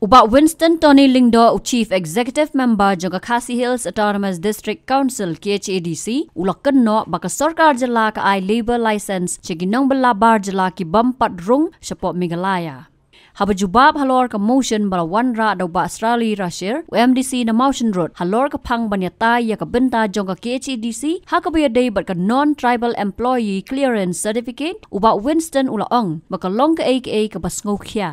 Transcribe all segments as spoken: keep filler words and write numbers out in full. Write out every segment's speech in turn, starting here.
U Bah Winston Tony Lyngdoh, u Chief Executive Member jong ka Khasi Hills Autonomous District Council, K H A D C, u la kynnoh ba ka sorkar jylla ka ai labour license sha ki nongbylla bar jylla ki bym pat rung shapoh Meghalaya. Haba jubab halor ka motion ba la wanrah da u Bah Srali Rashir, u M D C na Mawshynrut, halor ka phang ban ïatai ïa ka bynta jong ka K H A D C ha kaba ïadei bad ka Non-Tribal Employee Clearance Certificate, u Bah Winston u la ong ba ka long kaei kaei kaba sngewkhia.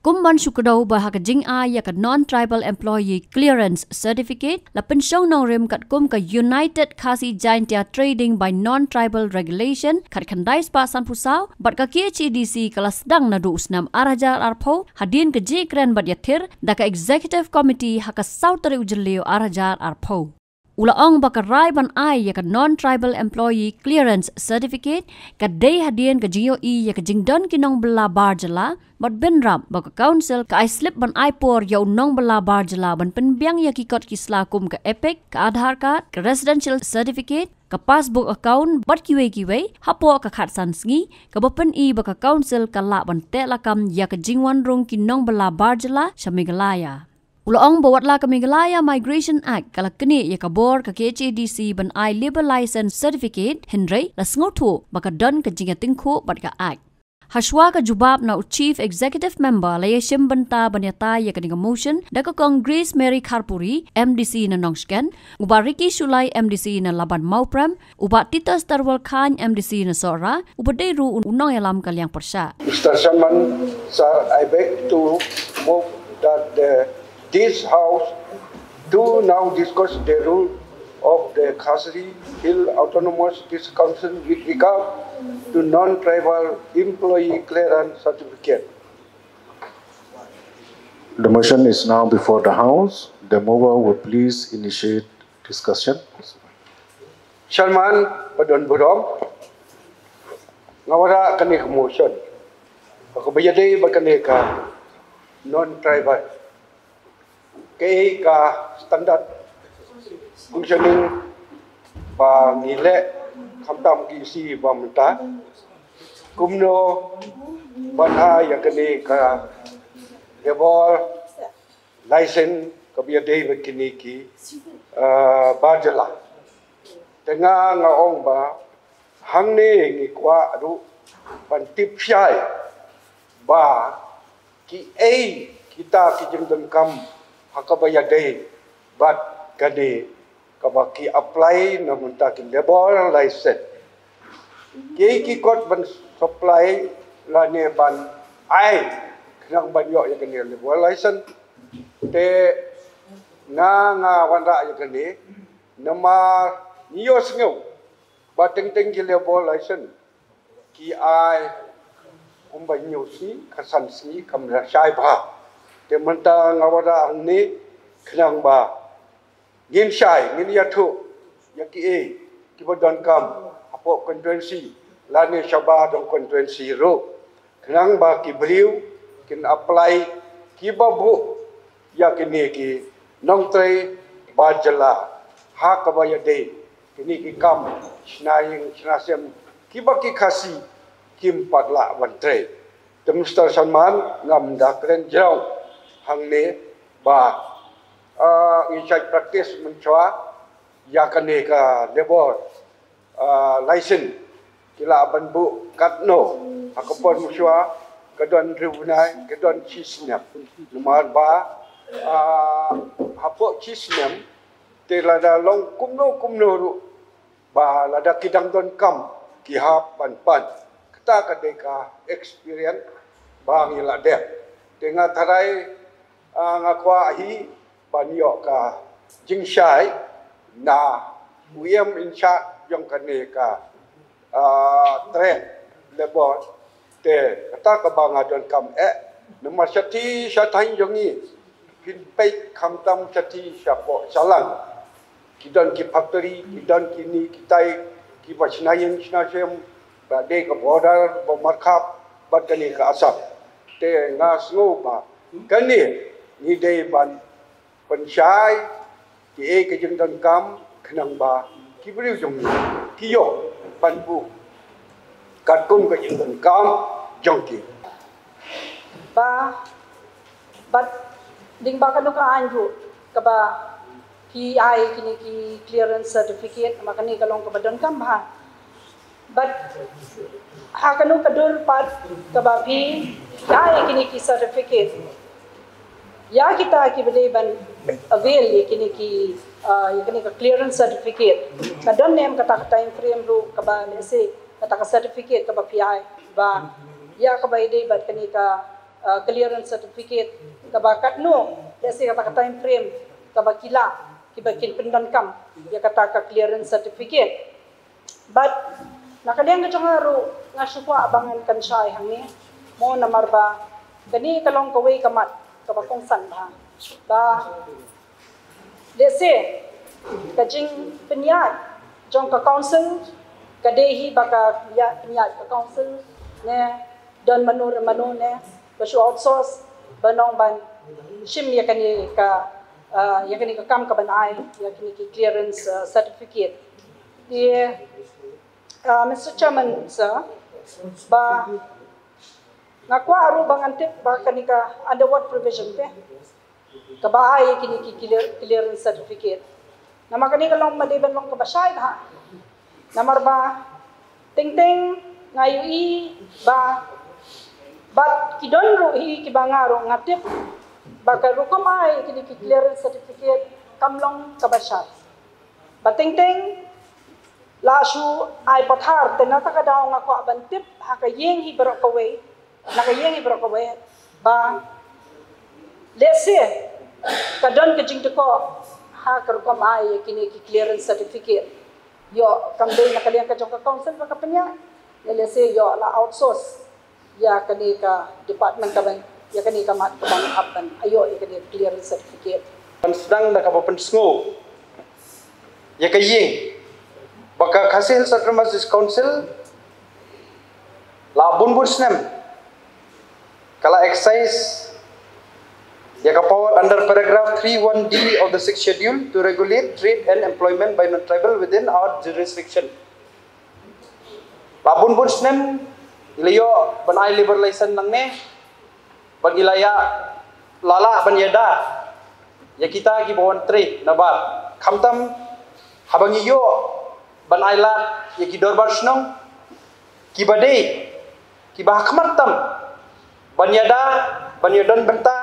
Kum ban shu kdew ba ha ka jingai ïa ka Non-Tribal Employee Clearance Certificate la pynshong nongrim katkum ka United Khasi Jaintia Trading by Non-Tribal Regulation khatkhyndai spah sanphew saw, bad ka K H A D C ka la sdang naduh u snem ar hajar arphew hadien ka jingkren bad ïathir da ka Executive Committee ha ka saw tarik u Jylliew ar hajar arphew. U la ong ba ka rai ban ai ïa ka Non-Tribal Employee Clearance Certificate ka dei hadien ka jingïohi ïa ka jingdon ki nongbylla bar jylla, bad bynrap ba ka Council ka ai slip ban ai por ïa u nongbylla bar jylla ban pynbiang ïa ki kot ki sla kum ka EPIC, ka Aadhaar Card, ka Residential Certificate, ka Passbook Account bad kiwei kiwei hapoh ka khatsan sngi, kaba pyni ba ka Council ka lah ban teh lakam ïa ka jingwan rung ki nongbylla bar jylla sha Meghalaya. U la ong ba watla ka Meghalaya Migration Act ka la knieh ïa ka bor, ka K H A D C, ban ai labour license certificate, hynrei la sngewthuh ba ka don ka jingïatyngkhuh bad ka Act. Hashwa ka jubab na u Chief Executive Member, la ïashim bynta ban ïatai ïa kane ka motion da ka Kong Grace Mary Kharpuri, M D C na Nongshken, u Bah Ricky Shullai, M D C na Laban Mawprem, u Bah Titus Tarwal Chyne, M D C na Sohra, uba dei ruh u nongïalam ka liang pyrshah. Mister Chairman, sir, I beg to move that the, this House do now discuss the role of the Khasi Hill Autonomous District Council with regard to non-tribal employee clearance certificate. The motion is now before the House. The mover will please initiate discussion. Chairman, ba don burom, nga wanrah kane ka motion ba kaba ïadei bad kane ka non-tribal, kaei ka standard functioning ba ngi leh khamtam ki shi ba mynta, kumno ban ai ïa kane ka labour license kaba ïadei bad kine ki, ah, bar jylla. Te nga nga ong ba hangne ngi kwah ruh ban tip shai ba kiei kita ki jingdonkam ha kaba ïadei bad kane kaba ki apply na bynta ki labour license. Kiei ki kot ban supply lane ban ai khnang ban ïoh ïa kane labour license. Te nga nga wanrah ïa kane namar ngi ïohsngew ba teng teng ki labour license ki ai kumba hynñiew sngi, khatsan sngi, kam shai bha. Te mynta nga wanrah hangne khnang ba ngin shai, ngin ïathuh ïa kiei kiba donkam hapoh constituency lane shabar jong constituency ruh, khnang ba ki briew kin apply, kiba buh ïa kine ki nongtrei bar jylla ha kaba ïadei kine ki kam shna ïing shna sem kiba ki Khasi kim pat lah ban trei. Te Mister Chairman, ngam da kren jrong hangne ba, ah, ngi shait practice mynshuwa ïa kane ka labour, ah, license ki lah ban buh katno. Ha ka por mynshuwa ka don hynriew bnai, ka don shi snem. Namar ba, ah, hapoh shi snem te lada long kumno kumno ruh, ba lada ki dang donkam ki hap ban pan. Kata ka dei ka experience ba ngi la dep. Te nga tharai, ah, nga kwah hi ban ïoh ka jingshai na u E M in charge jong kane ka, ah, trade labour. Te kata kaba nga donkam eh, namar shathie shathaiñ jong ngi, phin peit khamtam shathie shapoh Shillong, ki don ki factory, ki don kine kitai kiba shna ïing shna sem ba dei ka border ba markhap bad kane ka Assam. Te nga sngew ba kane ngi dei ban pynshai kiei ki jingdonkam khnang ba ki briew jong ngi ki ïoh ban buh katkum ka jingdonkam jong ki. Ba bad Lyngba kano ka aiñ ruh kaba phi ai kine ki clearance certificate, namar kane ka long kaba donkam bha. Bad ha kano ka dur pat kaba phi ai kine ki certificate, ïa kita kiba dei ban avail ïa kine ki, ah, ïa kine ka clearance certificate, ka don ne em kata ka time frame ruh kaba, let's say, kata ka certificate kaba phi ai, ba ïa kaba ïadei bad kane ka, ah, clearance certificate, kaba katno, let's say, kata ka time frame kaba ki lah, kiba kin pyndonkam ïa kata ka clearance certificate. Bad na ka liang ka jong nga ruh, nga shu kwah ba ngan kynshai hangne mo, namar ba kane ka long kawei ka mat kaba kongsan bha. Ba, let's say, ka jingpynïaid jong ka council ka dei hi ba ka ïa pynïaid ka council ne don mano re mano ne ba shu outsource ban ong ban shim ïa kane ka, ah, ïa kane ka kam ka ban ai ïa kane ki clearance, ah, certificate. Te, ah, Mister Chairman, sir, ba nga kwah ruh ba ngan tip ba kane ka under what provision te kaba ai ïa kine ki clear, clearance certificate. Namar kane ka long, ma dei ban long kaba shai bha. Namar ba teng teng nga ïohi ba, bad ki don ruh hi kiba nga ruh nga tip ba ka rukom ai ïa kine ki clearance certificate kam long kaba shai. Ba teng teng la shu ai pathar, te na kata ka daw nga kwah ban tip ha ka ïing hi baroh kawei, na ka ïing hi baroh kawei, ba, let's say, ka don ka jingdukok ha ka rukom ai ïa kine ki clearance certificate. Ïoh, kam dei na ka liang ka jong ka council ba ka pynïaid, ne, let's say, ïoh la outsource ïa kane ka department ka ban, ïa kane ka mat ka ban ap ban ïoh ïa kane clearance certificate. Ban sdang da kaba pynsngew ïa ka ïing ba ka Khasi Hills Autonomous District Council la bun bun snem ka la exercise ïa ka power under paragraph three one D of the sixth schedule to regulate trade and employment by non-tribal within our jurisdiction. La bun bun snem ngi la ïoh ban ai labour license nangne, bad ngi la ïa, la lah ban ïada ïa kita kiba wan trei nabar. Khamtam haba ngi ïoh ban ai lad ïa ki dorbar shnong kiba dei, kiba ha khmat tam ban ïada, ban ïadon bynta,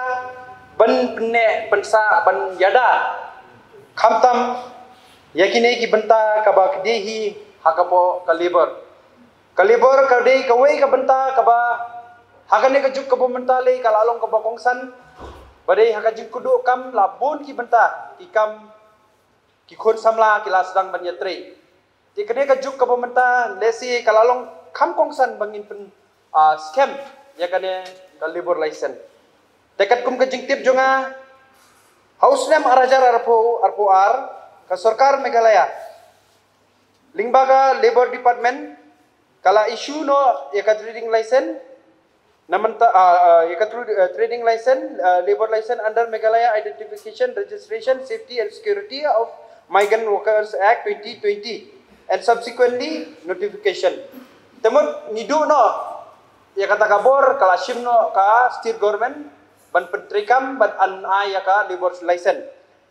ban pynneh pynsah, ban ïada, khamtam ïa kine ki bynta kaba ki dei hi ha ka poh ka labour. Ka labour ka dei kawei ka bynta kaba ha kane ka juk kaba mynta lei ka la long kaba kongsan, ba dei ha ka jingkyrduh kam la bun ki bynta, ki kam, ki khun samla ki la sdang ban ïatrei. Te kane ka juk kaba mynta lehse ka la long kham kongsan ba ngin pyn, ah, skhem ïa kane ka labour license. Te katkum ka jingtip jong nga, ha u snem ar hajar arphew, arphew ar, ka sorkar Meghalaya lyngba ka Labour Department ka la issue noh ïa ka trading license, na mynta, ah, ah, ïa ka tru-, ah, trading license, ah, labour license under Meghalaya Identification, Registration, Safety and Security of Migrant Workers Act twenty twenty and subsequently notification. Te mut ngi duh noh ïa kata ka bor, ka la shim noh ka state government ban pyntreikam ban ai ïa ka labour license.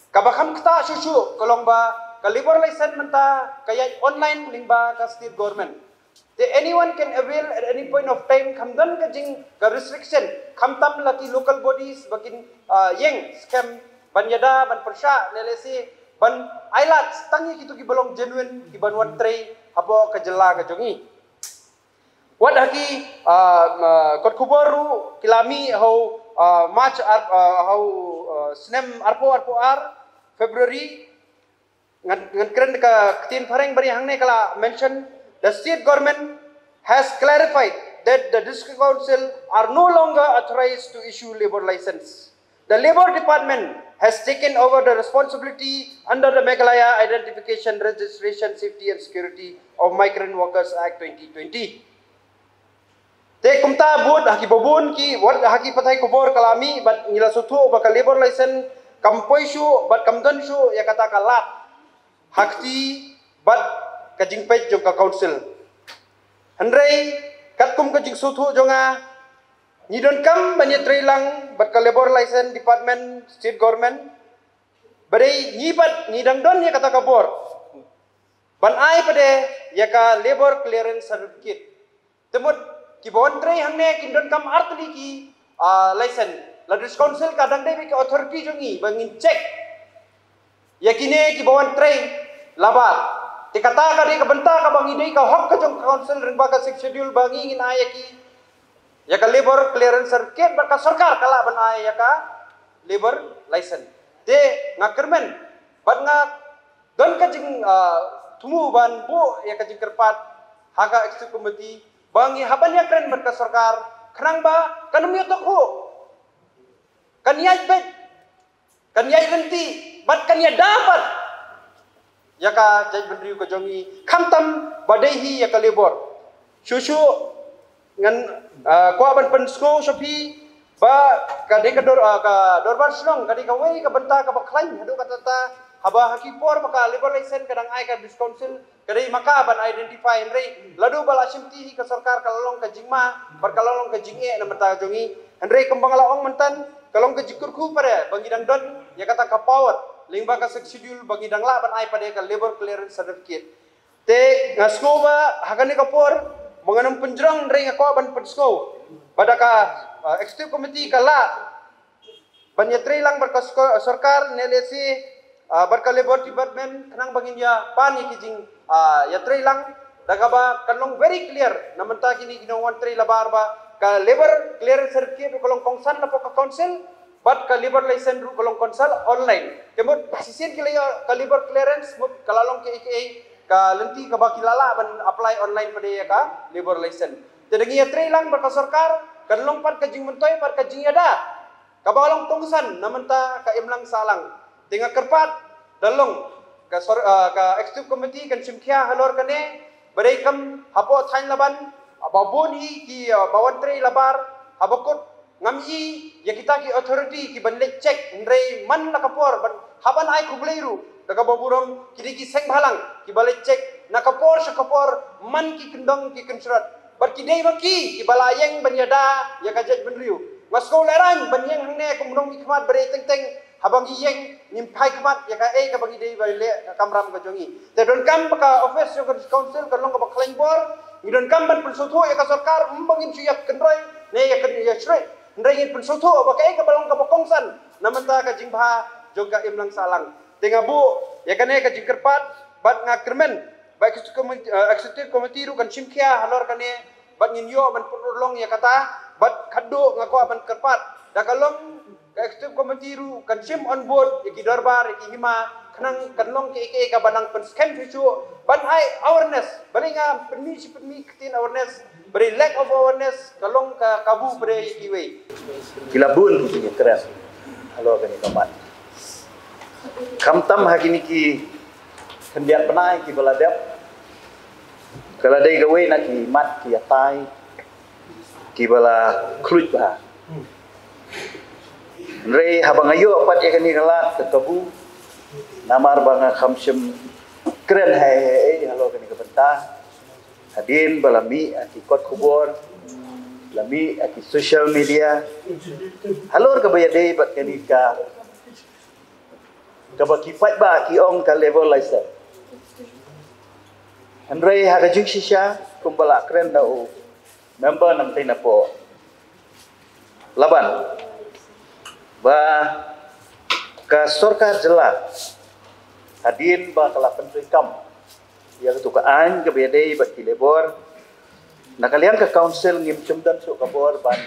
Kaba kham ktah shuh shuh ka long ba ka labour license mynta ka ïaid online lyngba ka state government. Te anyone can avail at any point of time, kham don ka jing, ka restriction, khamtam la ki local bodies ba kin, ah, ïeng skhem ban ïada, ban pyrshah, ne lehse ban ai lad tang ïa kito kiba long genuine, kiban wan trei hapoh ka jylla ka jong ngi. Wat ha ki, ah, ah, kot khubor ruh ki la mih ha u, ah, March ar, ah, ha u, ah, snem arphew, arphew ar, February, ngan, ngan kren ka ktien phareng ba ri hangne ka la mention, the state government has clarified that the district council are no longer authorized to issue labour license. The Labour Department has taken over the responsibility under the Meghalaya Identification, Registration, Safety and Security of Migrant Workers Act twenty twenty. Te kumta bud ha ki babun ki, wat ha ki pathai khubor ka la mih bad ngi la sngewthuh ba ka labour license kam poi shuh bad kam don shuh ïa kata ka lad ha kti bad ka jingpeit jong ka council. Hynrei katkum ka jingsngewthuh jong nga, Ngi donkam ban ïatreilang bad ka Labour License Department, State Government, ba dei ngi pat ngi dang don ïa kata ka bor ban ai pat ïa ka Labour Clearance Certificate. Te mut kiba wan trei hangne kin donkam artylli ki, ah, license. La District Council ka dang dei beit ka authority jong ngi ba ngin check ïa kine kiba wan trei labar. Te kata ka dei ka bynta kaba ngi dei, ka hok ka jong ka Council lyngba ka Sixth Schedule ba ngi ngin ai ïa ki, ïa ka Labour Clearance Certificate, bad ka sorkar ka lah ban ai ïa ka Labour License. Te nga kyrmen bad nga don ka jing, ah, thmu ban buh ïa ka jingkyrpad ha ka Executive Committee ba ngi hap ban ïakren bad ka sorkar khnang ba kan ym ïoh tokhuh, kan ïaid beit, kan ïaid lynti bad kan ïada pat ïa ka jaitbynriew ka jong ngi, khamtam ba dei hi ïa ka labour. Shuh shuh ngan, ah, kwah ban pynsngew sha phi ba ka dei ka dor, ah, ka dorbar shnong ka dei kawei ka bynta kaba khlaiñ haduh katta katta, haba ha ki por ba ka Labour License ka dang ai ka District Council, ka dei ma ka ban identify, hynrei lada ba la shimti hi ka sorkar ka la long ka jingma bad ka la long ka jingeh na bynta jong ngi. Hynrei kumba nga la ong myntan, ka long ka jingkyrkhu pat ba ngi dang don ïa kata ka power lyngba ka Sixth Schedule ba ngi dang lah ban ai pat ïa ka Labour Clearance Certificate. Te nga sngew ba ha kane ka por ba ngan ym pynjrong, hynrei nga kwah ban pynsngew ba da ka, ah, Executive Committee ka lah ban ïatreilang bad ka sko-, sorkar ne lehse, ah, bad ka Labour Department khnang ba ngin ïa pan ïa ki jing, ah, ïatreilang da kaba kan long very clear na bynta kine ki nongwan trei labar ba ka Labour Clearance Certificate ruh ka long kongsan na pdeng ka Council bad ka Labour License ruh ka long kongsan online. Te mut shisien ki la ïoh ka Labour Clearance, mut ka la long kaei kaei ka lynti kaba ki la lah ban apply online pat ïa ka Labour License. Te da ngi ïatreilang bad ka sorkar kan long pat ka jingmyntoi bad ka jingïada kaba long kongsan na bynta ka imlang sahlang. Te nga kyrpad da long ka sor-, ah, ka Executive Committee kan shim khia halor kane, ba dei kam hapoh thaiñ Laban, ah, ba bun hi ki, ah, ba wan trei labar, haba kut ngam i ïa kita ki authority ki ban leit check, hynrei man la ka por ban, hap ban ai khublei ruh da kaba burom, ki dei ki seng bhalang ki ba leit check na ka por sha ka por, man ki kyndong ki kynshrot. Bad ki dei ma ki ki ba la ïeng ban ïada ïa ka jaitbynriew. Nga sngew lehraiñ ban ïeng hangne kum u nongmihkhmat ba dei teng teng, haba ngi ïeng ngim phai khmat ïa kaei kaba ngi dei ban leh, ka kamram ka jong ngi. Te donkam ba ka office jong ka Council kan long kaba khlaiñ bor. Ngi donkam ban pynsngewthuh ïa ka sorkar, ym ba ngin shu ïa kynroi ne ïa kyn-, ïa shreh, hynrei ngin pynsngewthuh ba kaei kaba long kaba kongsan na bynta ka jingbha jong ka imlang sahlang. Te nga buh ïa kane ka jingkyrpad bad nga kyrmen ba Executive Committee, eh, Executive Committee ruh kan shim khia halor kane bad ngin ïoh ban pynurlong ïa kata, bad khadduh nga kwah ban kyrpad da ka long ka Executive Committee ruh kan shim on board ïa ki dorbar, ïa ki hima, khnang kan long kaei kaei kaba nang pynskhem shuh shuh ban ai awareness. Balei nga pynmih shi pynmih ktien awareness? Balei lack of awareness ka long ka kabu pat ïa kiwei. Ki la bun ki jingkren halor kane ka mat. Khamtam ha kine ki khyndiat bnai kiba la dep, ka la dei kawei na ki mat ki ïatai kiba la khluit bha. Hynrei haba nga ïoh pat ïa kane ka lad ka kabu, namar ba nga kham shym kren haei haei halor kane ka bynta. Hadien ba la mih ha ki kot khubor, la mih ha ki social media halor kaba ïadei bad kane ka, kaba ki paidbah ki ong ka Labour License. Hynrei ha ka jingshisha, kumba la kren da u member nangtei napoh Laban, ba ka sorkar jylla hadien ba ka la pyntreikam ïa katu ka aiñ kaba ïadei bad ki labour, na ka liang ka Council ngim shym don shuh ka bor ban,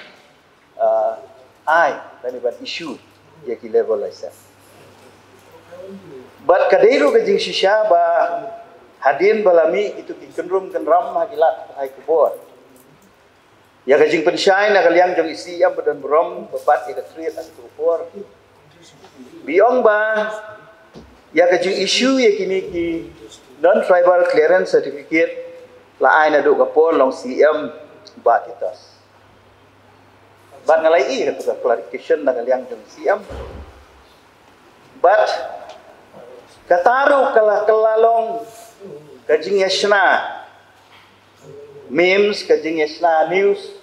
ah, ai lane ban issue ïa ki Labour License. Bad ka dei ruh ka jingshisha ba hadien ba la mih kitu ki kynrum kynram ha ki lad pathai khubor, ïa ka jingpynshai na ka liang jong i C M ba don burom ba bat ïa ka thriat ha katu ka por, ba i ong ba ïa ka jing issue ïa kine ki non tribal clearance certificate la ai naduh ka por long C M Bah Titos. Bad nga la ïohi ïa katu ka clarification na ka liang jong C M. Bad kata ruh ka la, ka la long ka jingïashna memes, ka jingïashna news,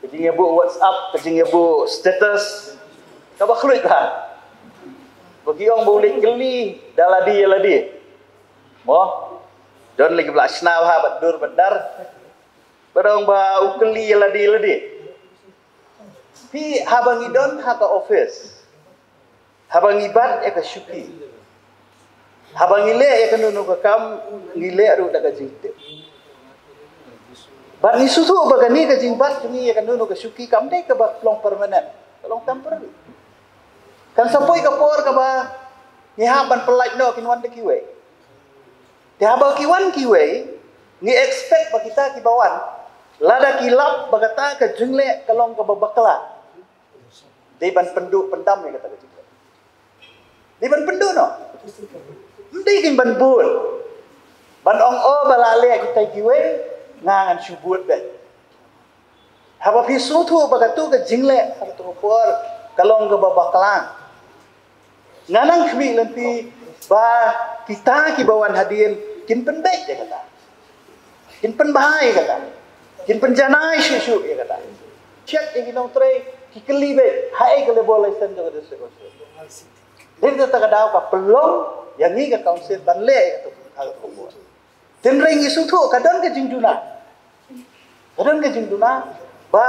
ka Jingïabuh WhatsApp, ka jingïabuh status, kaba khluit bha. Ba ki ong ba u leit kylli da lade ïa lade. Mo? Don lei kiba la shna bha bad dur bad dar. Ba ong ba u kylli ïa lade ïa lade. Phi, haba ngi don ha ka office, haba ngi bat ïa ka shuki, haba ngi leh ïa kano kano ka kam, ngi leh ruh da ka jingtip. Bad ngi sngewthuh ba kane ka jingbat jong ngi ïa kano kano ka shuki kam dei kaba long permanent, ka long temporary. Kan sa poi ka por kaba ngi hap ban pyllait noh, kin wan da kiwei. Te haba ki wan kiwei, ngi expect ba kita kiba wan, lada ki lap ba kata ka jingleh ka long kaba bakla, dei ban pynduh pyndam ïa kata ka jingleh. Dei ban pynduh noh. Ym dei kin ban bud. Ban ong, oh, ba la leh kita kiwei, nga ngan shu bud beit. Haba phi sngewthuh ba katu ka jingleh ha katu ka por ka long kaba bakla, nga nang khmih lynti ba kita kiba wan hadien kin pynbeit ïa kata, kin pynbha ïa kata, kin pynjanai shuh shuh ïa kata. Check ïa ki nongtrei, ki kylli beit, haei ka labour license jong ka District Council. Dei kata ka daw ka pynlong ïa ngi ka council ban leh ïa katu ka por. Tynrai ngi sngewthuh ka don ka jingduna, ka don ka jingduna ba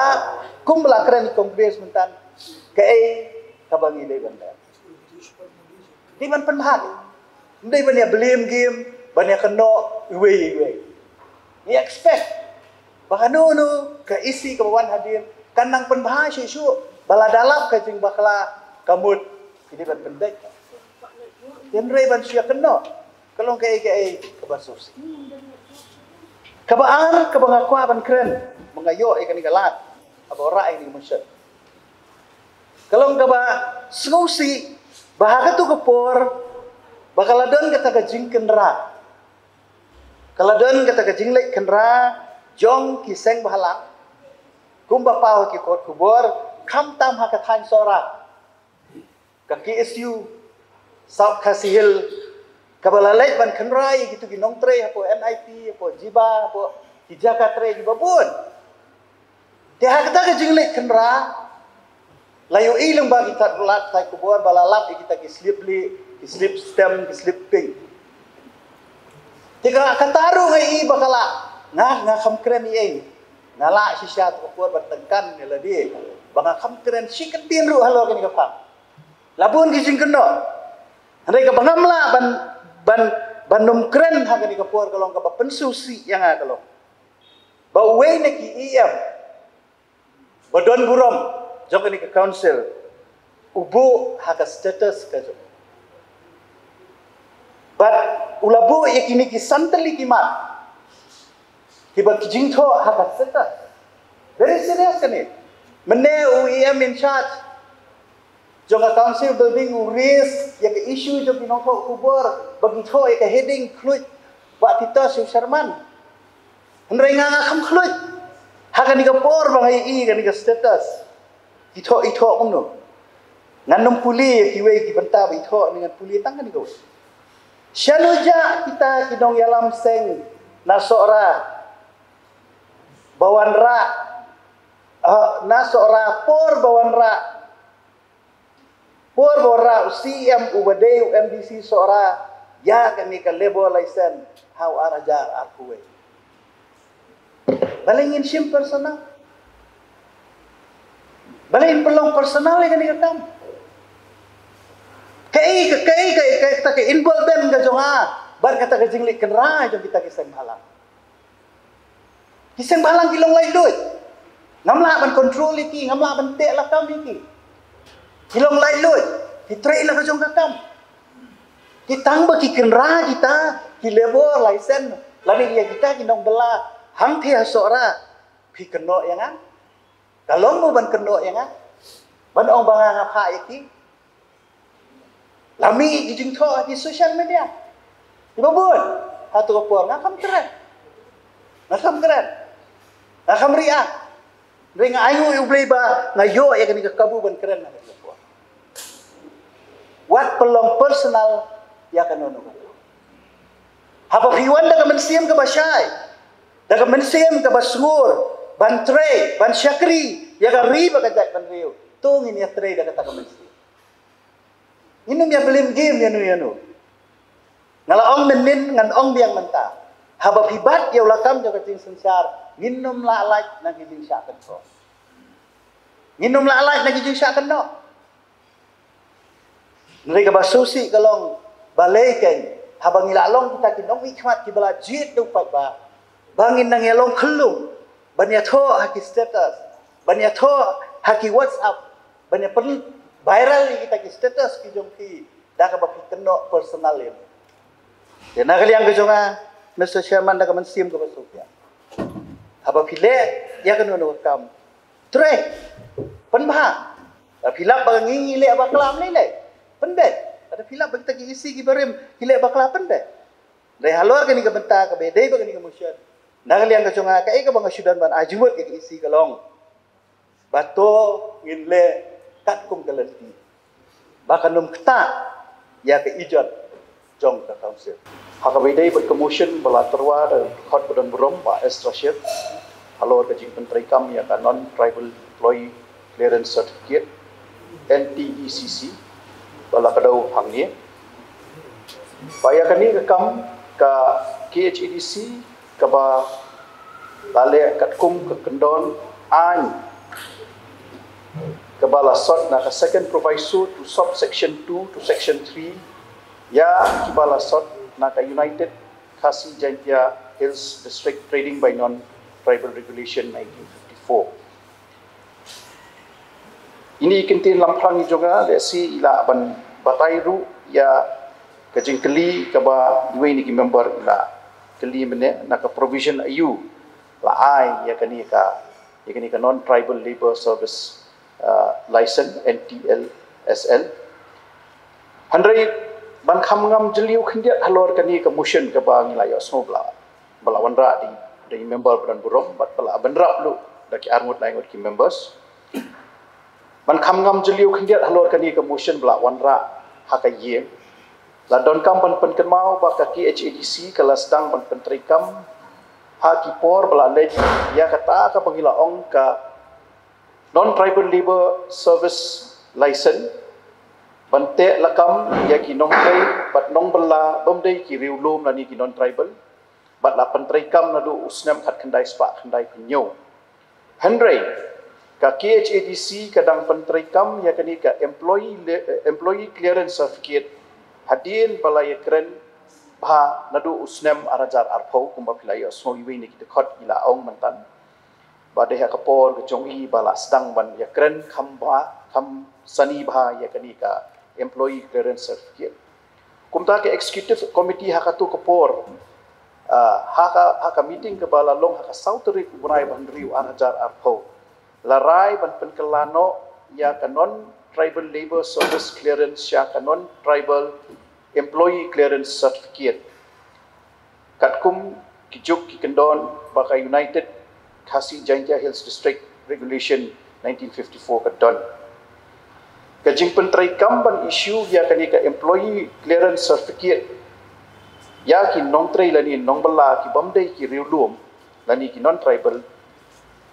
kum ba la kren i Congress mynta, kaei kaba ngi dei ban leh? Dei ban pynbha. Ym dei ban ïa blame game, ban ïa kynnoh iwei iwei. Ngi expect ba kano kano ka E C kaba wan hadien kan nang pynbha shuh shuh ba lada lap ka jingbakla ka mut ki dei ban pynbeit. Tynrai ban shu ïa kynnoh. Ka long kaei kaei kaba sngewsih. Kaba ar kaba nga kwah ban kren, ba nga ïoh ïa kane ka lad haba rah ïa kane ka motion, ka long kaba sngewsih ba ha katu ka por ba ka la don kata ka jingkynra, ka la don kata ka jingleit kynra jong ki seng bhalang, kumba paw ha ki kot khubor, khamtam ha ka thaiñ Sohra, ka K S U South Khasi Hills, kaba la leit ban kynra ïa kitu ki nongtrei hapoh N I T, hapoh Jiba, hapoh ki jaka trei kiba bun. Te ha kata ka jingleit kynra, la ïohi lyngba ki tat lad tat khubor ba la lap ïa kita ki slip lieh, ki slip stem, ki slip pink. Te ka, kata ruh nga ïohi ba ka la, nga, nga kham kren ïa ei. Nga lah shisha tu ka por ban tyngkan ïa lade ba nga kham kren shi kyntien ruh halor kane ka phang. La bun ki jingkynnoh. Hynrei kaba ngam lah ban, ban, ban ym kren ha kane ka por ka long kaba pynsngewsih ïa nga ka long ba uwei na ki E M ba don burom jong kane ka council u buh ha ka status ka jong u. Bad u la buh ïa kine ki san tylli ki mat kiba ki jingthoh ha ka status. Very serious kane. Mynne u E M in charge jong ka council building u raise ïa ka issue jong ki nongthoh khubor ba ki thoh ïa ka heading khluit Bah Titos Sherman. Hynrei nga nga kham khluit. Ha kane ka por ba nga ïohi kane ka status, ki thoh, i thoh kumno? Ngan nym pule ïa kiwei ki bynta ba i thoh, ngan pule tang kane kawei. Shano jah kita ki nongïalam seng na Sohra ba wanrah, ah, na Sohra por ba wanrah, por ba wanrah u C M uba dei u M D C Sohra ïa kane ka labour license ha u ar hajar arphew wei. Balei ngin shim personal? Balei ngin pynlong personal ïa kane ka kam? Kaei ka, kaei ka, kaei kata ka involvement ka jong nga bad kata ka jingleit kynra jong kita ki seng bhalang? Ki seng bhalang ki long laitluid. Ngam lah ban control ïa ki, ngam lah ban teh lakam ïa ki. Ki long laitluid, ki trei la ka jong ka kam. Ki tang ba ki kynra kita ki labour license lane ïa kita ki nongbylla hangtei ha Sohra. Phi kynnoh ïa nga? Ka long mo ban kynnoh ïa nga ban ong ba nga nga phah ïa ki? La mih ki jingthoh ha ki social media kiba bun. Ha tu ka por nga kham kren, nga kham kren, nga kham react. Hynrei nga ainguh ïa U Blei ba nga ïoh ïa kane ka kabu ban kren ha kane ka por. Wat pynlong personal ïa kano kano kano. Haba phi wan da ka mynsiem kaba shai, da ka mynsiem kaba sngur ban trei, ban shakri ïa ka ri bad ka jaitbynriew. To ngin ïatrei da kata ka mynsiem. Ngin ym ïa blame game ïa no ïa no. Nga la ong mynnin, ngan ong biang mynta. Haba phi bat ïa u lakam jong ka jingsynshar, ngin ym lah lait na ki jingshah kynnoh. Ngin ym lah lait na ki jingshah kynnoh. Hynrei kaba sngewsih ka long, balei kein, haba ngi la long kita ki nongmihkhmat kiba la jied da u paidbah, ba ngin nang ïa long khyllung ban ïathoh ha ki status, ban ïathoh ha ki WhatsApp, ban ïa pyn viral ïa kita ki status ki jong phi da kaba phi kynnoh personal ïa. Te na ka liang ka jong nga, Mister Chairman, da ka mynsiem kaba sngewsih, haba phi leh ïa kano kano ka kam, trei, pynbha. Haba phi lap ba ngi ngi leh bakla, ym lei lei, pynbeit. Haba phi lap ba kita ki EC kiba rim ki leh bakla, pynbeit. Hynrei halor kane ka bynta kaba dei bad kane ka motion, na ka liang ka jong nga, kaei kaba nga shu don ban ai jingmut ïa ka EC ka long ba to ngin leh katkum ka lynti, ba kan ym ktah ïa ka ijot jong ka council. Ha kaba dei bad ka motion ba la tyrwa da u dkhot ba don burom, Bah S Rashid, halor ka jingpyntreikam ïa ka Non-Tribal Employee Clearance Certificate, N T E C C, ba la kdew hangne, ba ïa kane ka kam ka K H A D C kaba la leh katkum ka kyndon aiñ kaba la sot na ka second proviso to subsection two to section three, ïa kiba la sot na ka United Khasi Jaintia Hills District Trading by Non-Tribal Regulation nineteen fifty-four. Ine i kyntien lamphrang i jong nga, lehse i lah ban batai ruh ïa ka jingkylli kaba iwei na ki member i la kylli mynne, na ka provision aïu la ai ïa kane ka, ïa kane ka Non-Tribal Labour Service, uh, License, N T L S L. Hynrei ban kham ngam jylliew khyndiat halor kane ka motion kaba ngi la ïohsngew ba la, ba la wanrah da i, da i member ba don burom, bad ba la bynrap ruh da ki arngut laingut ki members. Ban kham ngam jylliew khyndiat halor kane ka motion ba la wanrah ha ka ïing, la donkam ban pynkynmaw ba ka K H A D C ka la sdang ban pyntreikam ha ki por ba la leit ïa kata kaba ngi la ong ka Non-Tribal Labour Service License, ban teh lakam ïa ki nongtrei bad nongbylla bym dei ki riewlum lane ki non-tribal, bad la pyntreikam naduh u snem khatkhyndai spah khyndaiphew hynñiew. Hynrei ka K H A D C ka dang pyntreikam ïa kane ka employee le-, eh, employee clearance certificate hadien ba la ïakren bha naduh u snem ar hajar arphew, kumba phi la ïohsngew iwei na ki dkhot i la ong mynta. Ba dei ha ka por ka jong i ba la sdang ban ïakren kham bha, kham sani bha ïa kane ka employee clearance certificate. Kumta ka executive committee ha kato ka por, ah, ha ka, ha ka meeting kaba la long ha ka saw tarik u bnai ba hynriew ar hajar arphew, la rai ban pynkylla noh ïa ka non-tribal labour service clearance sha ka non-tribal employee clearance certificate, katkum ki juk ki kyndon ba ka United Khasi Jaintia Hills District Regulation nineteen fifty-four ka don. Ka jingpyntreikam ban issue ïa kane ka employee clearance certificate ïa ki nongtrei lane nongbylla ki bym dei ki riewlum lane ki non-tribal,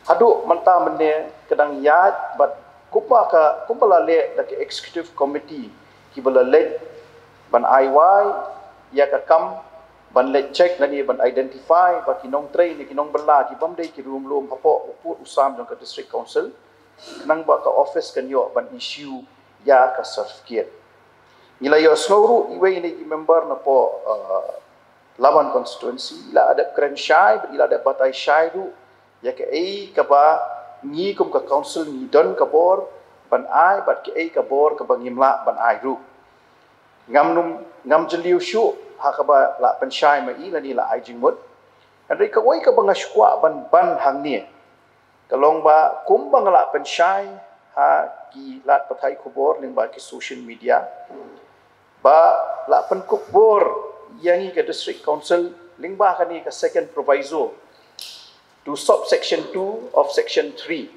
haduh mynta mynne ka dang ïaid bad kumba ka, kumba la leh da ka executive committee kiba la leit ban ai wai ïa ka kam ban leit check lane ban identify ba ki nongtrei ne ki nongbylla ki bym dei ki riewlum hapoh u pud u sam jong ka District Council, khnang ba ka office kan ïoh ban issue ïa ka certificate. Ngi la ïohsngew ruh iwei na ki member napoh, uh, Laban constituency i la dep kren shai bad i la dep batai shai ruh ïa kaei kaba ngi kum ka council ngi don ka bor ban ai bad kaei ka bor kaba ngim lah ban ai ruh. Ngam nym, ngam jylliew shuh ha kaba la pynshai ma i lane la ai jingmut. Hynrei kawei kaba nga shu kwah ban ban hangne ka long ba kumba nga la pynshai ha ki lad pathai khubor lyngba ki social media, ba la pynkup bor ïa ngi ka District Council lyngba kane ka second proviso to subsection two of section three,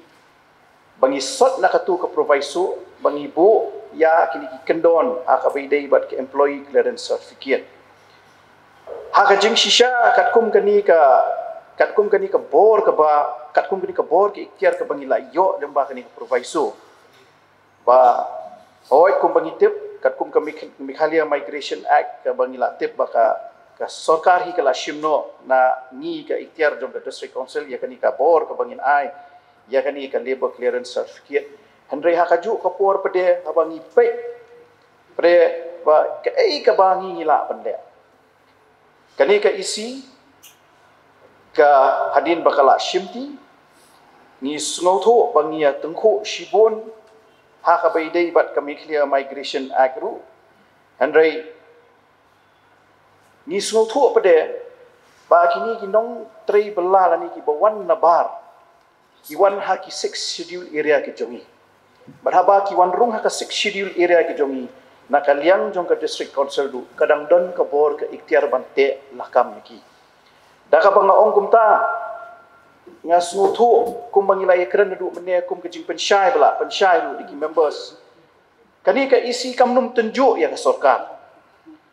ba ngi sot na katu ka proviso ba ngi buh ïa kine ki kyndon ha kaba ïadei bad ka employee clearance certificate. Ha ka jingshisha katkum kane ka Katkum kane ka bor kaba, katkum kane ka bor ka ikhtiar kaba ngi la ïoh lyngba kane ka proviso. Ba, hooid kumba ngi tip, katkum ka Megh-, Meghalaya Migration Act kaba ngi la tip ba ka, ka sorkar hi ka la shim noh na ngi ka ikhtiar jong ka District Council ïa kane ka bor kaba ngin ai ïa kane ka Labour Clearance Certificate. Hynrei ha kajuh ka por pat de haba ngi peit pat de ba kaei kaba ngi ngi lah ban leh. Kane ka E C ka hadien ba ka la shimti, ngi sngewthuh ba ngi ïa tyngkhuh shibun ha kaba ïadei bad ka Meghalaya Migration Act ruh. Hynrei ngi sngewthuh pat de ba kine ki nongtrei bylla lane kiba wan nabar ki wan ha ki Sixth Schedule area ki jong ngi. Bad haba ki wan rung ha ka Sixth Schedule area ki jong ngi, na ka liang jong ka District Council ruh ka dang don ka bor ka ikhtiar ban teh lakam ïa ki. Da kaba nga ong kumta, nga sngewthuh kumba ngi la ïakren naduh mynne kum ka jingpynshai ba la pynshai ruh da ki members. Kane ka E C kam nym tynjuh ïa ka sorkar.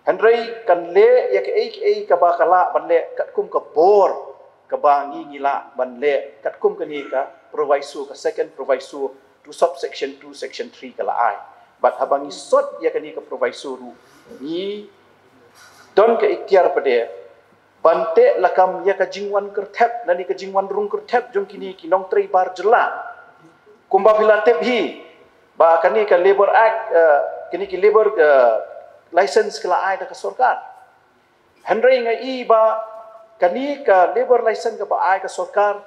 Hynrei kan leh ïa kaei kaei kaba ka lah ban leh katkum ka bor kaba ngi ngi lah ban leh katkum kane ka proviso, ka second proviso to subsection two section three ka la ai. Bad haba ngi sot ïa kane ka proviso ruh, ngi don ka ikhtiar pat de ban teh lakam ïa ka jingwan kyrthep lane ka jingwan rung kyrthep jong kine ki nongtrei bar jylla. Kumba phi la tip hi ba kane ka Labour Act, eh, kine ki labour, eh, license ka la ai da ka sorkar. Hynrei nga i ba kane ka labour license kaba ai ka sorkar,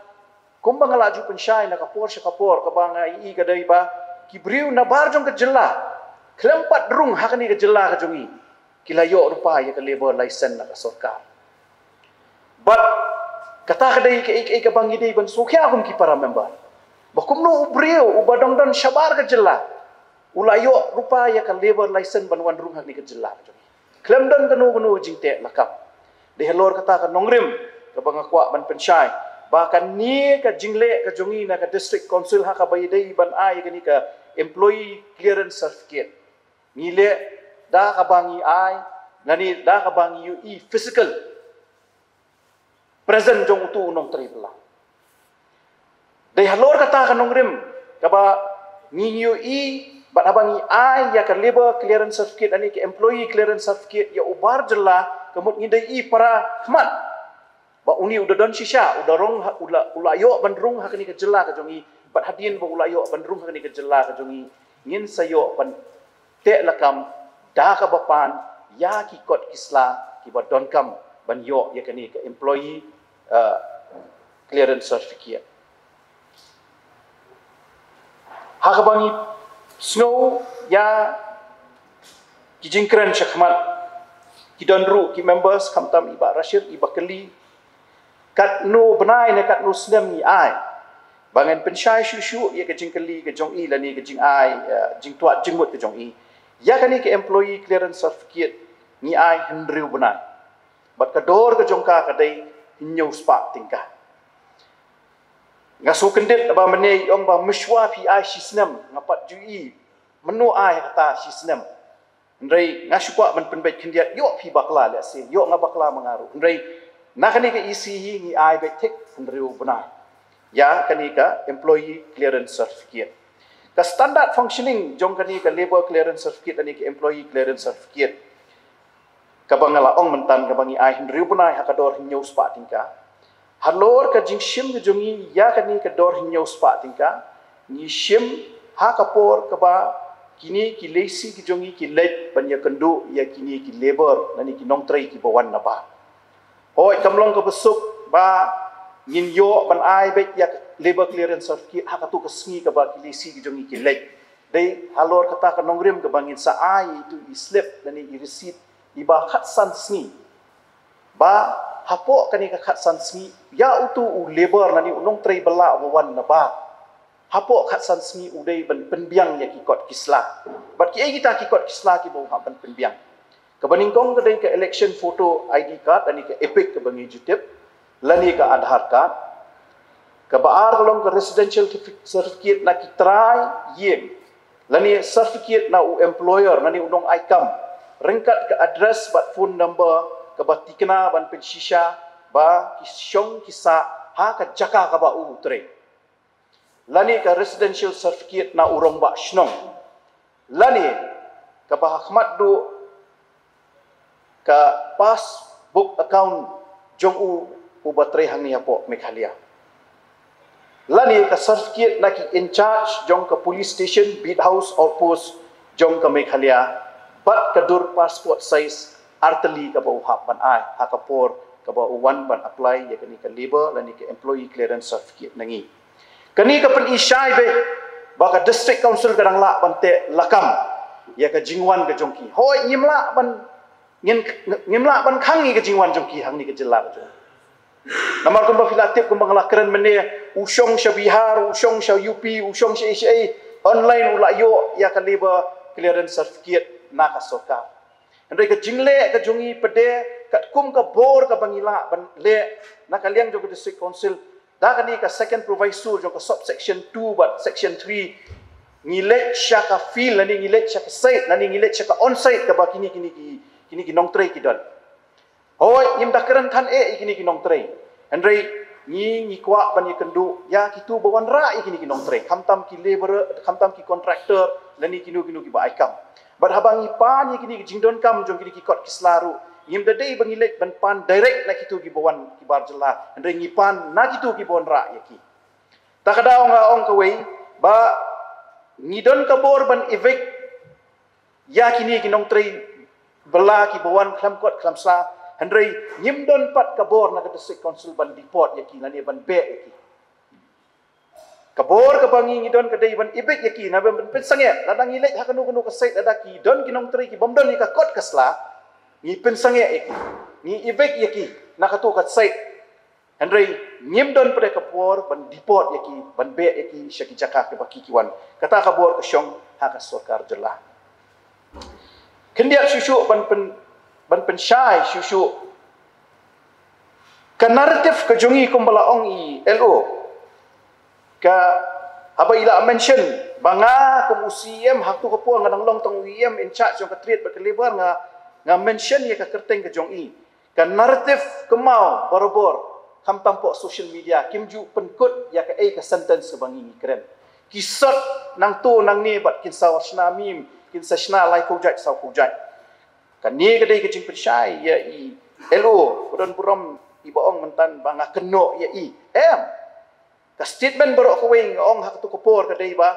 kumba nga la ju pynshai na ka por sha ka por, kaba nga i ka dei ba ki briew nabar jong ka jylla khlem pat rung ha kane ka jylla ka jong ngi ki la ïoh ruh pat ïa ka labour license na ka sorkar. Bad kata ka dei kaei kaei kaba ngi dei ban sngewkhia kum ki para member, ba kumno u briew uba dang don shabar ka jylla u la ïoh ruh pat ïa ka labour license ban wan rung ha kane ka jylla ka jong ngi khlem don kano kano jingteh lakam. Dei halor kata ka nongrim kaba nga kwah ban pynshai ba kane ka jingleh ka jong ngi na ka District Council ha kaba ïadei ban ai kane ka Employee Clearance Certificate, ngi leh da kaba ngi ai lane da kaba ngi ïohi physical present jong utu u nongtrei bylla. Dei halor kata ka nongrim kaba ngi ïohi bad haba ngi ai ïa ka Labour Clearance Certificate lane ka Employee Clearance Certificate ïa u bar jylla, ka mut ngi dei i para khmat ba une u da don shisha, u da rung ha, u la, u la ïoh ban rung ha kane ka jylla ka jong ngi, bad hadien ba u la ïoh ban rung ha kane ka jylla ka jong ngi, ngin sa ïoh ban teh lakam da kaba pan ïa ki kot ki sla kiba donkam ban ïoh ïa kane ka Employee, eh, Clearance Certificate. Ha kaba ngi sngew ïa ki jingkren shakhmat, ki don ruh ki members, khamtam i Bah Rashid, i Bah Kali, katno bnai ne katno snem ngi ai. Ba ngan pynshai shuh shuh ïa ka jingkylli ka jong i lane ka jingai, eh, jingtwad jingmut ka jong i. Ïa kane ka Employee Clearance Certificate ngi ai hynriew bnai. Bad ka dor ka jong ka ka dei hynñiew spah tyngka. Nga sngewkyndit ba mynne i ong ba mynshuwa phi ai shi snem, nga pat ju i mynno ai kata shi snem. Hynrei nga shu kwah ban pynbeit khyndiat, ïoh phi bakla lehse, ïoh nga bakla ma nga ruh. Hynrei na kane ka E C hi ngi ai beit thik hynriew bnai ïa kane ka Employee Clearance Certificate. Ka standard functioning jong kane ka Labour Clearance Certificate lane ka Employee Clearance Certificate, kaba nga la ong mynta, kaba ngi ai hynriew bnai ha ka dor hynñiew spah tyngka. Halor ka jingshim ka jong ngi ïa kane ka dor hynñiew spah tyngka, ngi shim ha ka por kaba kine ki lehse ki jong ngi ki leit ban ïakynduh ïa kine ki labour lane ki nongtrei kiba wan nabar. Hooid, kam long kaba suk ba ngin ïoh ban ai beit ïa ka Labour Clearance Certificate ha kato ka sngi kaba ki lehse ki jong ngi ki leit. Dei halor kata ka nongrim kaba ngin sa ai itu i slip lane i receipt iba khatsan sngi. Ba hapoh kane ka khatsan sngi, ïa utu u labour lane u nongtrei bylla uba wan nabar, hapoh khatsan sngi u dei ban pynbiang ïa ki kot ki sla. Bad kiei kita ki kot ki sla kiba u hap ban pynbiang? Kaba nyngkong ka dei ka election photo I D card lane ka EPIC kaba ngi ju tip, lane ka Aadhaar card. Kaba ar ka long ka residential certifi-, certificate na ki trai ïing, lane certificate na u employer lane u nongai kam, ryngkat ka address bad phone number kaba tikna ban pynshisha ba ki shong ki sah ha ka jaka kaba u trei, lane ka residential certificate na u rangbah shnong, lane kaba ha khmat duh ka passbook account jong u uba trei hangne hapoh Meghalaya, lane ka certificate na ki in charge jong ka police station, beat house, outpost jong ka Meghalaya, bad ka dur passport size artylli kaba u hap ban ai ha ka por kaba u wan ban apply ïa kane ka labour lane ka employee clearance certificate na ngi. Kane ka pyni shai beit ba ka District Council ka dang lah ban teh lakam ïa ka jingwan ka jong ki. Hooid, ngim lah ban ngin, ngim lah ban khang ïa ka jingwan jong ki hangne ka jylla ka jong. Namar kumba phi la tip, kumba nga la kren mynne, u shong sha Bihar, u shong sha U P, u shong sha Asia, online u la ïoh ïa ka labour clearance certificate na ka sorkar. Hynrei ka jingleh ka jong ngi pat de, katkum ka bor kaba ngi lah ban leh na ka liang jong ka District Council, da kane ka second proviso jong ka subsection two bad section three, ngi leit sha ka field lane ngi leit sha ka site lane ngi leit sha ka on site kaba kine, kine ki, kine ki nongtrei ki don. Hooid, ngim da kren than eh ïa kine ki nongtrei. Hynrei ngi, ngi kwah ban ïakynduh ïa kito ba wanrah ïa kine ki nongtrei, khamtam ki labour, khamtam ki contractor lane kino kino kiba ai kam. Bad haba ngi pan ïa kine ki jingdonkam jong kine ki kot ki sla ruh, ngim da dei ba ngi leit ban pan direct na kito kiba wan ki bar jylla, hynrei ngi pan na kito kiba wanrah ïa ki. Ta ka daw nga ong kawei ba ngi don ka bor ban evict ïa kine ki nongtrei bylla kiba wan khlem kot khlem sla, hynrei ngim don pat ka bor na ka District Council ban deport ïa ki lane ban beh ïa ki. Ka bor kaba ngi, ngi don ka dei ban evict ïa ki, na ban pynsangeh. Lada ngi leit ha kano kano ka site, lada ki don ki nongtrei ki bym don ïa ka kot ka sla, ngi pynsangeh ïa ki, ngi evict ïa ki na kato ka site. Hynrei ngim don pat de ka bor ban deport ïa ki, ban beh ïa ki sha ki jaka kiba ki, ki wan. Kata ka bor ka shong ha ka sorkar jylla. Khyndiat shuh shuh ban pyn, ban pynshai shuh shuh. Ka narrative ka jong ngi, kumba la ong i L O, ka, haba i la mention ba nga kum u C E M, ha kato ka por nga dang long tang u E M in charge jong ka trade bad ka labour, nga, nga mention ïa ka kyrteng ka jong i. Ka narrative kynmaw barabor, khamtam hapoh social media, kim ju pynkut ïa kaei ka sentence kaba ngi, ngi kren. Ki sot nangto nangne bad kin sa shna meme, kin sa shna lai khaw jait saw khaw jait. Kane ka dei ka jingpynshai ïa i L O, ba don burom iba ong mynta ba nga kynnoh ïa i. Em. Ka statement baroh kawei nga ong ha kato ka por ka dei ba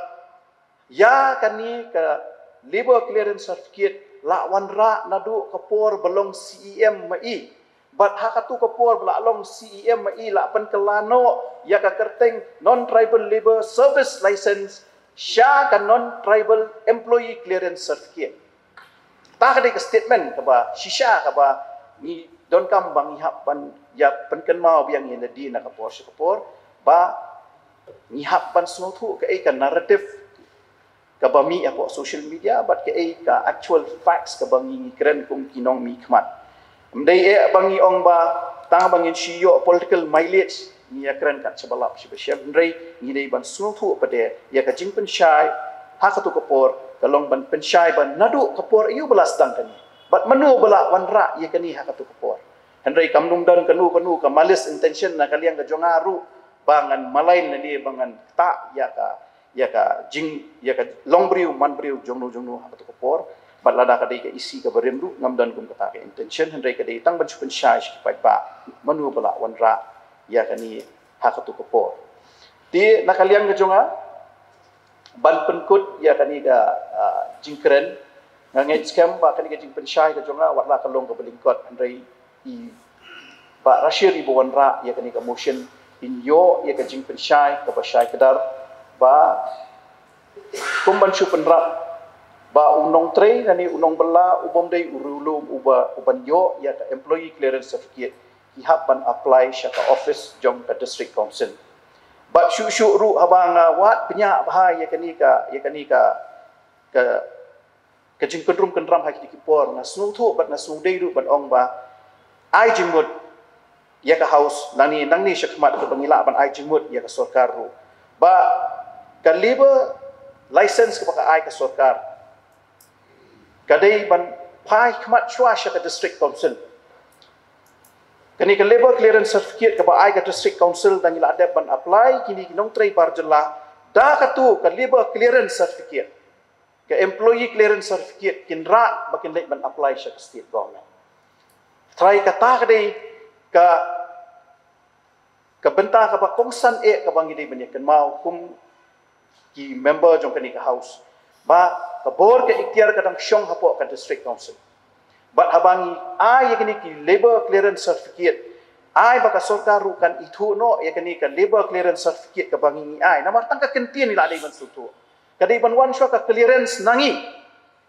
ïa kane ka labour clearance certificate la wanrah naduh ka por ba long C E M ma i. Bad ha kato ka por ba la long C E M ma i, la pynkylla noh ïa ka kyrteng non tribal labour service license sha ka non tribal employee clearance certificate. Ta ka dei ka statement kaba shisha kaba ngi donkam ba ngi hap ban ïa pynkynmaw biang ïa lade na ka por sha ka por, ba ngi hap ban sngewthuh kaei ka narrative kaba mih hapoh social media bad kaei ka actual facts kaba ngi, ngi kren kum ki nongmihkhmat. Ym dei eh ba ngi ong ba tang ba ngin shu ïoh political mileage ngi ïa kren kat shaba lap shaba shem, hynrei ngi dei ban sngewthuh pat de ïa ka jingpynshai ha kato ka por ka long ban pynshai ba naduh ka por aïu ba la sdang kane bad mano ba la wanrah ïa kane ha kato ka por. Hynrei kam nang don kano kano ka malice intention na ka liang ka jong nga ruh ba ngan malign lane ba ngan ktah ïa ka, ïa ka jing, ïa ka long briew man briew jongno jongno ha kato ka por. Bad lada ka dei ka E C kaba rim ruh ngam don kum kata ka intention, hynrei ka dei tang ban shu pynshai sha ki paidbah mano ba la wanrah ïa kane ha kato ka por. Te na ka liang ka jong nga, ban pynkut ïa kane ka, ah, jingkren, nga ngeit skhem ba kane ka jingpynshai ka jong nga wat la ka long kaba lyngkot, hynrei i Bah Rashid iba wanrah ïa kane ka motion in ïoh ïa ka jingpynshai kaba shai kdar ba kum ban shu pynrap ba u nongtrei lane u nongbylla u bym dei u riewlum uba, u ban ïoh ïa ka employee clearance certificate, ki hap ban apply sha ka office jong ka District Council. Bad shuh shuh ruh haba nga wad bniah bha ïa kane ka, ïa kane ka, ka ka jingkynrum kynram ha kine ki por, nga sngewthuh bad nga sngewdei ruh ban ong ba ai jingmut ïa ka House nangne, nangne shakhmat, kaba ngi lah ban ai jingmut ïa ka sorkar ruh ba ka labour license kaba ka ai ka sorkar ka dei ban phai khmat shuwa sha ka District Council. Kane ka labour clearance certificate kaba ai ka district council da ngi la dep ban apply kine ki nongtrei bar jylla, da katu ka labour clearance certificate, ka employee clearance certificate, kin rah ba kin leit ban apply sha ka state government. Trai kata ka dei ka ka bynta kaba kongsan eh kaba ngi dei ban ïa kynmaw kum ki member jong kane ka house, ba ka bor ka iktiar ka dang shong hapoh ka district council. Bad haba ngi ai ïa kine ki labour clearance certificate, ai ba ka sorkar ruh kan ithuh noh ïa kane ka labour clearance certificate kaba ngi ngi ai, namar tang ka kyntien ngi la dei ban sngewthuh. Ka dei ban wan shuwa ka clearance na ngi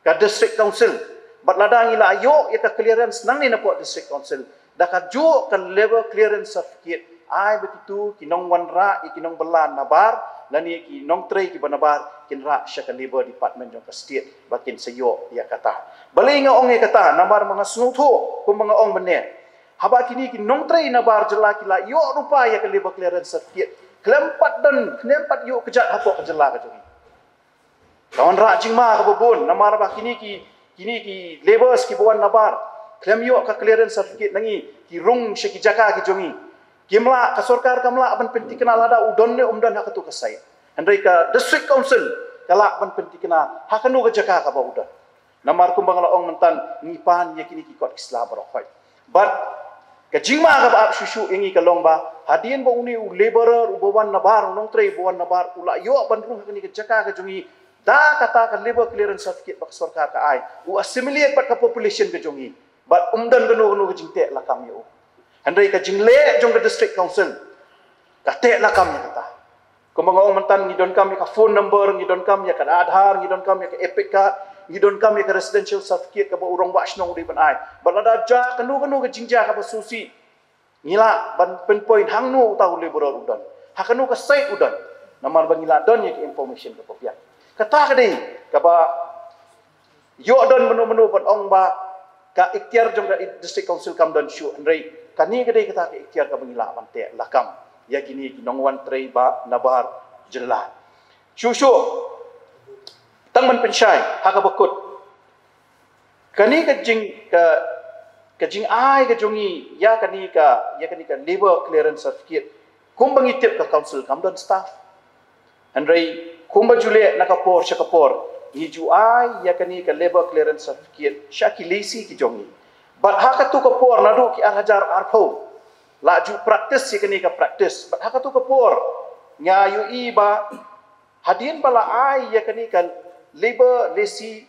ka district council. Bad lada ngi la ïoh ïa ka clearance nangne napoh district council, da ka juh ka labour clearance certificate, ai ba kitu ki nongwanrah, ïa ki nongbylla nabar lane ki nongtrei kiba nabar, kin rah sha ka labour department jong ka state ba kin sa ïoh ïa kata. Balei nga ong ïa kata? Namar ma nga sngewthuh kumba nga ong mynne, haba kine ki nongtrei nabar jylla ki la ïoh ruh pat ïa ka labour clearance certificate, khlem pat don, khlem pat ïoh kjat hapoh ka jylla ka jong ngi. Ka wanrah jingma kaba bun, namar ba kine ki, kine ki labourers kiba wan nabar, khlem ïoh ka clearance certificate na ngi, ki rung sha ki jaka ki jong ngi. Kim lah, ka sorkar kam lah ban pynthikna lada u don ne um don ha katu ka site. Hynrei ka district council ka lah ban pynthikna ha kano ka jaka kaba u don. Namar kumba nga la ong mynta, ngi pan ïa kine ki kot ki sla baroh khoit. Bad ka jingma kaba ap shuh shuh ïa ngi ka long ba hadien ba une u labourer uba wan nabar, u nongtrei uba wan nabar, u la ïoh ban rung ha kane ka jaka ka jong ngi da kata ka labour clearance certificate ba ka sorkar ka ai, u assimilate bad ka population ka jong ngi. Bad um don kano kano ka jingteh lakam ïa u. Hynrei ka jingleh jong ka district council ka teh lakam ïa kata. Kumba nga ong mynta, ngi donkam ïa ka phone number, ngi donkam ïa ka Aadhaar, ngi donkam ïa ka EPIC card, ngi donkam ïa ka residential certificate kaba u rangbah shnong u dei ban ai. Bad lada jia kano kano ka jingjia kaba sngewsih, ngi lah ban pinpoint hangno uta u labourer u don, ha kano ka site u don. Namar ba ngi la don ïa ka information kaba biang. Kata ka dei kaba ïoh don mynno mynno ban ong ba ka iktiar jong ka district council kam don shuh, hynrei kane ka dei kata ka iktiar kaba ngi lah ban teh lakam ïa kine ki nongwan trei ba nabar jylla. Shuh shuh, tang ban pynshai ha kaba kut, kane ka jing, ka, ka jingai ka jong ngi ïa kane ka, ïa kane ka labour clearance certificate, kumba ngi tip ka council kam don staff. Hynrei kumba ju leh na ka por sha ka por, ngi ju ai ïa kane ka labour clearance certificate sha ki lesi ki jong ngi. Bad ha katu ka por, naduh ki ar hajar arphew la ju practice ïa kane ka practice. Bad ha katu ka por nga ïohi ba hadien ba la ai ïa kane ka labour lesi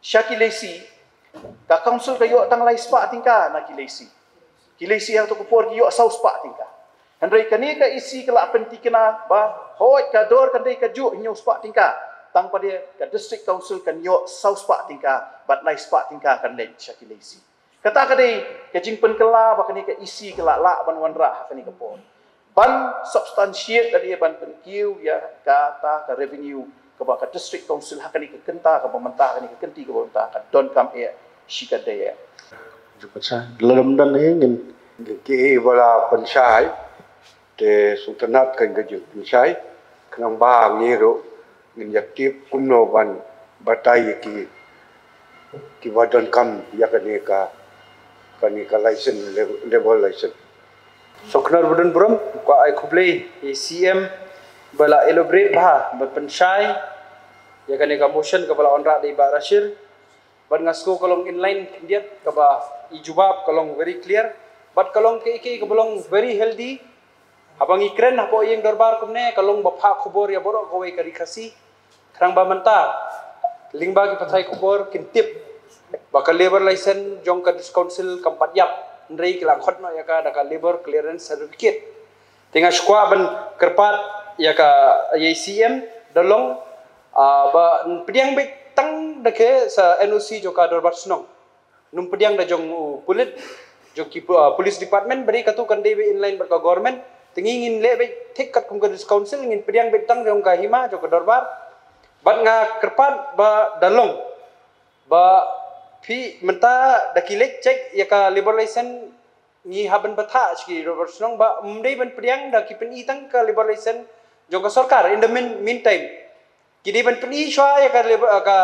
sha ki lesi, ka council ka ïoh tang lai spah tyngka na ki lesi. Ki lesi ha katu ka por ki ïoh saw spah tyngka. Hynrei kane ka EC ka la pynthikna ba hooid ka dor kan dei kajuh hynñiew spah tyngka, tang pat de ka district council kan ïoh saw spah tyngka bad lai spah tyngka kan leit sha ki lesi. Kata ka dei ka jingpynkylla ba kane ka EC ka la lah ban wanrah ha kane ka por ban substantiate lane ban pynkiew ïa kata ka revenue kaba ka district council ha kane ka kynta kaba mynta, ha kane ka kynti kaba mynta ka donkam eh shikatdei eh. Ju pynshai, lada ym don hi ngin, ngin kiei ba la pynshai, te sngewtynnat kein ka jingpynshai, khnang ba ngi ruh ngin ïa tip kumno ban batai ïa ki, kiba donkam ïa kane ka, kane ka license, labour license. Sngewkhublei ba don burom, kwah ai khublei ïa CEM ba la elaborate bha, ba pynshai ïa kane ka motion kaba la wanrah da i Bah Rashir. Bad nga sngew ka long inline khyndiat, kaba i jubab ka long very clear. Bad ka long kaei kaei kaba long very healthy. Haba ngi kren hapoh ïing dorbar kumne, ka long ba phah khubor ïa baroh kawei ka Ri Khasi. Khnang ba mynta lyngba ki pathai khubor kin tip ba ka labour license jong ka district council kam pat ïap, hynrei ki la khot noh ïa ka da ka labour clearance certificate. Te nga shu kwah ban kyrpad ïa ka, ïa i CEM da long, ah, ba pdiang beit tang da ka sa NOC jong ka dorbar shnong. Nym pdiang da jong u pulit, jong ki, ah, police department, ba dei katu kan dei beit inline bad ka government. Te ngi ngin leh beit thik katkum ka district council, ngin pdiang beit tang jong ka hima, jong ka dorbar. Bad nga kyrpad ba da long ba phi mynta da ki leit check ïa ka labour license, ngi hap ban batai sha ki dorbar shnong ba ym dei ban pdiang da ki pyni tang ka labour license jong ka sorkar in the mean, meantime. Ki dei ban pyni shuwa ïa ka labour, ka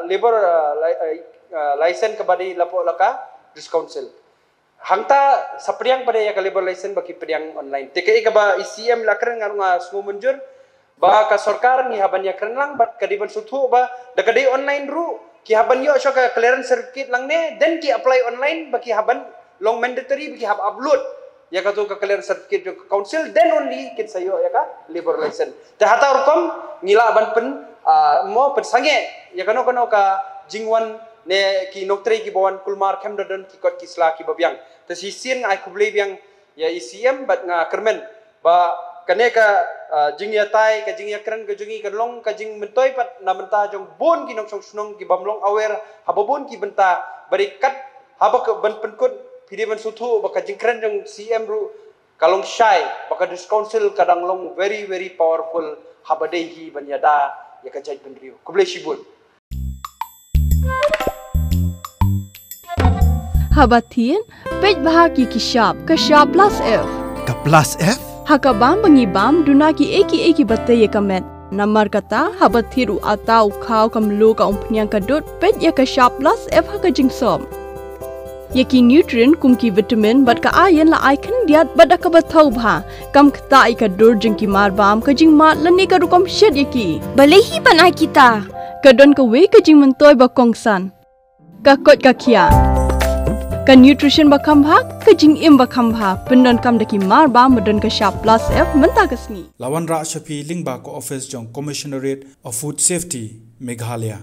labour, ah, li-, ah, ah, license kaba dei la pdeng la ka district council. Hangta sa pdiang pat de ïa ka labour license ba ki pdiang online. Te kaei kaba i C M la kren nga ruh nga sngew mynjur ba ka sorkar ngi hap ban ïakren lang bad ka dei ban sngewthuh ba da ka dei online ruh ki hap ban ïoh shuwa ka clearance certificate lang ne, then ki apply online ba ki hap ban long mandatory ba ki hap upload ïa katu ka clearance certificate jong ka council, then only kin sa ïoh ïa ka labour license. Te hata rukom ngi lah ban pyn, ah, mo pynsangeh ïa kano kano ka jingwan ne ki nongtrei kiba wan kulmar khlem da don ki kot ki sla kiba biang. Te shisien nga ai khublei biang ïa i C M bad nga kyrmen ba kane ka, ah, jingïatai, ka jingïakren ka jong i kan long ka jingmyntoi pat na bynta jong bun ki nongshong shnong ki bym long aware ha ba bun ki bynta, ba dei kat haba ka ban pynkut phi dei ban sngewthuh ba ka jingkren jong C M ruh ka long shai ba ka District Council ka dang long very very powerful haba dei hi ban ïada ïa ka jaitbynriew. Khublei shibun. Haba thied, peit bha ki ki shap, ka shap plus F. Ka plus F? Ha ka bam ba ngi bam, duna ki ei ki ei kiba tei ïa ka met. Namar kata, haba thied u atta u khaw ka mluh ka umphniang ka dud, peit ïa ka shap plus F ha ka jingsop. Ïa ki nutrient kum ki vitamin bad ka iron la ai khyndiat bad da kaba thaw bha. Kam ktah ïa ka dur jong ki mar bam, ka jingmad lane ka rukom shet ïa ki. Balei hi ban ai kita? Ka don kawei ka jingmyntoi ba kongsan. Ka koit ka khiah. Ka nutrition ba kham bha, ka jingim ba kham bha, pyndonkam da ki mar bam ba don ka shap plus F mynta ka sngi. La wanrah sha phi lyngba ka office jong Commissionerate of Food Safety, Meghalaya.